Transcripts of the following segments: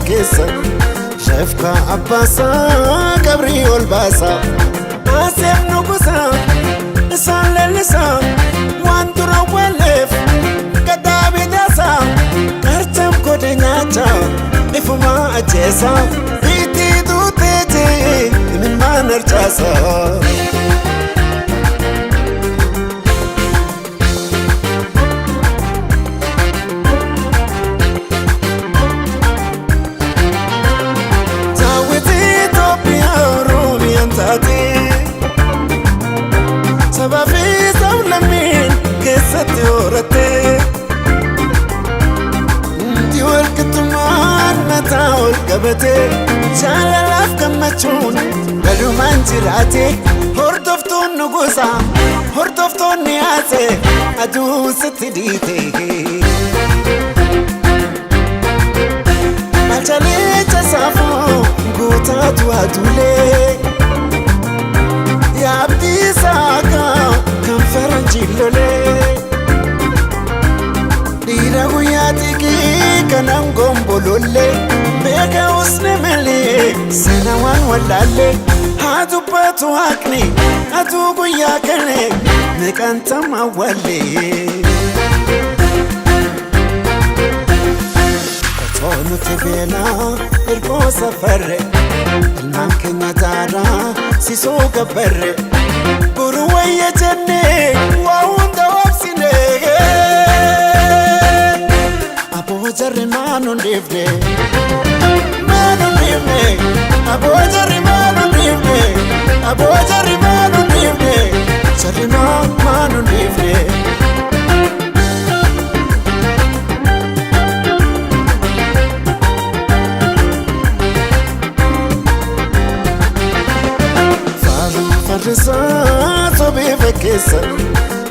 fakkeessa. Shafka abbaasaa qabrii ol baasa. Aseef nugusa isaan leellisa waan dura walleef gadaa bidaasa. Qarcam godhe nyaacha ifuma ajjeesa. Biitii duuteeti imimmaan harcaasa. Daawwiti Itoophiyaa Oromiyaan taate sabaa fi sablammiin keessatti horatte. Hundi walqixxummaan mataa ol qabate jaalalaaf gammachuun walumaan jiraate. Hordoftoon nugusa hordoftoonni haase aduu sitti dhiite. Malchalee saafuu guutaatu aduulee yaabdii saakaa kan faranjiin lolee dhiira guyyaa xiqqii kanan gombolollee beeka usne malee sana waan wallaallee haa dubbatu haqni aduu guyyaa kane meeqaan tamaa wallee. Otoo nuti beelaa ergoo safarre ilmaan keenya daaraa sisoo gabbarre boru wayya jennee waa hunda wabsine. Aboo jarri maanu dhiifne maanu dhiifne aboo jarri maanu dhiifne aboo jarri maanu dhiifne jarri maanu dhiifne. Faaruu farrisaa sobee fakkeessa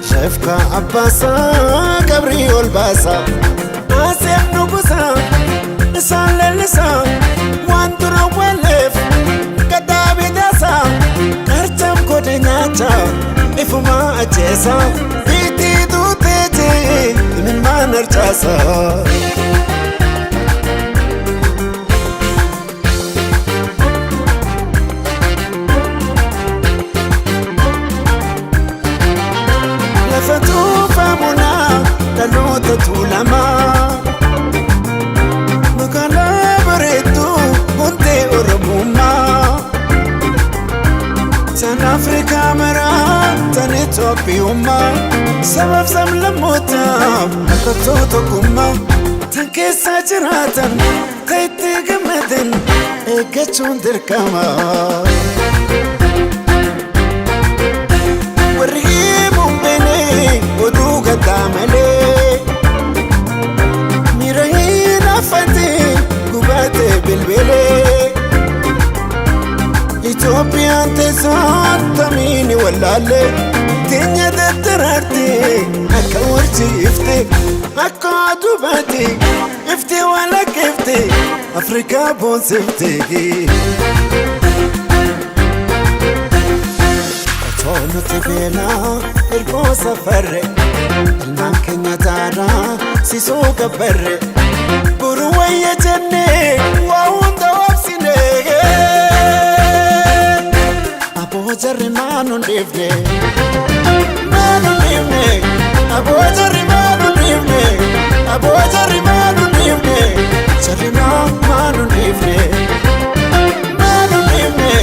shafka abbaasaa qabrii ol baasa. Aseef nugusa isaan leellisa waan dura walleef gadaa bidaasa. Qarcam godhe nyaacha ifuma ajjeesa biitii duuteeti imimmaan harcaasa. Lafa tuufamunaa dhaloota tuulamaa magaalaa bareedduu hundee Oromummaa tan Afrikaa maraa tan Itoophiyummaa sabaaf sablammootaa mallattoo tokkummaa tan keessa jiraatan ta itti gammadan eeggachuun dirqama. Warri himuun beene oduu gaddaa malee miira hin affatin gubatee bilbilee. Itoophiyaan teessoon tamiini wallaalle teenya daddaraarte akka warji ifte akka aduu baate ifte walakkifte Afrikaa boonsifte. Otoo nuti beelaa ergoo safarre ilmaan keenya daaraa sisoo gabbarre boru wayya jennee waa hunda wabsine. Aboo jarri maanu dhiifne maanu dhiifne aboo jarri maanu dhiifne aboo jarri maanu dhiifne jarri maanu dhiifne maanu dhiifne